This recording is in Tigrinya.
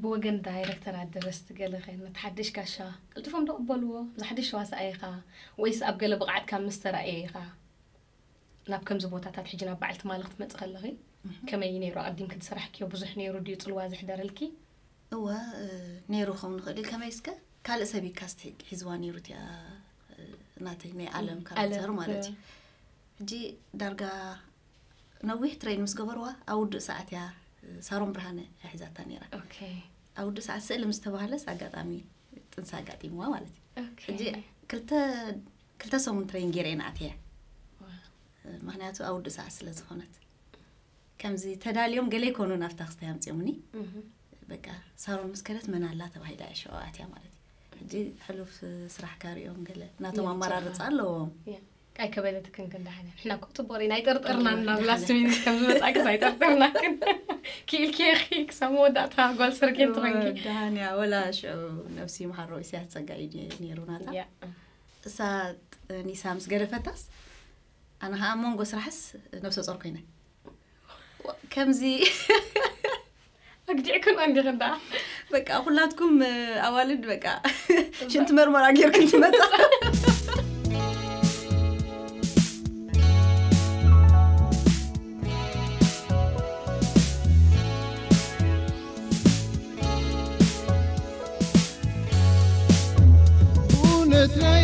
ብወገን ዳይረክተራት ደረስቲ ገለ ከ ነቲ ሓድሽ ጋሻ ቀልጢፎም ዶ ቅበልዎ? ዝሓድሽ ተዋሳኣይ ኢኻ ወይስ ኣብ ገለ ብቕዓትካ ምስ ተራእየ ኢኻ ናብ ከምዚ ቦታታት ሕጂ ናብ በዓል ትማሊ ክትመጽእ ከለኺ ከመይ እዩ ነይሩ? ኣቐዲምኪ ዝሰራሕክዮ ብዙሕ ነይሩ ድዩ ጽልዋ ዘሕደረልኪ? እወ ነይሩ ክኸውን ንኽእል እዩ። ከመይ እስከ ካልእ ሰብ እዩ ካስት ሒዝዋ ነይሩ እቲኣ ናተይ ናይ ዓለም ካራክተር ማለት እዩ። ሕጂ ዳርጋ ነዊሕ ትሬን ምስ ገበርዋ ኣብ ውዱእ ሰዓት እያ ሳሮን ብርሃነ እያ ሒዛታ ነይራ። ኦኬ ኣብ ውዱእ ሰዓት ስእሊ ምስ ተባህለስ ኣጋጣሚ ጥንሲ ኣጋጢምዋ ማለት እዩ። ኦኬ ሕጂ ክልተ ክልተ ሰሙን ትሬን ገይረ እየ ንኣትየ። ምክንያቱ ኣብ ውዱእ ሰዓት ስለ ዝኾነት ከምዚ ተዳልዮም ገለ ይኮኑ ናብታ ክስታይ ኣምፅኦምኒ። እህ በቃ ሳሮን ምስ ከደት መን ኣላ ተባሂላ እያ ሽዑ ኣትያ ማለት እዩ። ሕጂ ሕሉፍ ስራሕካ ሪኦም ገለ ናቶም ይርድኡኻ። ኣመራርፃ ኣለዎም። ኣይከበደትክን ክንዳሓነ ንሕና እኮ ፅቡቅ ሪና ኣይጠርጠርናን ናብ ደሓነ። ላስት ሚኒት ከም ዝመፃእክስ ኣይጠርጠርናክን። ክኢልኪ ኢኺ ክሳብ መወዳእታ ጓል ሰርጌን ትኾንኪ። ደሃንያ ወላ ሽዑ ነብሲ መሓሮ ኢሳያስ ፀጋ እዩ ነይሩ ናታ። ያ እሳ ጠኒሳ ምስ ገደፈታስ ኣነ ከዓ ኣብ መንጎ ስራሕስ ነብሰ ፆር ኮይነ ከምዚ ኣግዲዕክን እንዲኽን ደኣ በቃ ኩላትኩም ኣዋልድ በቃ ሽንቲ መርመራ ጌርክን ትመፃ። እውነት ናይ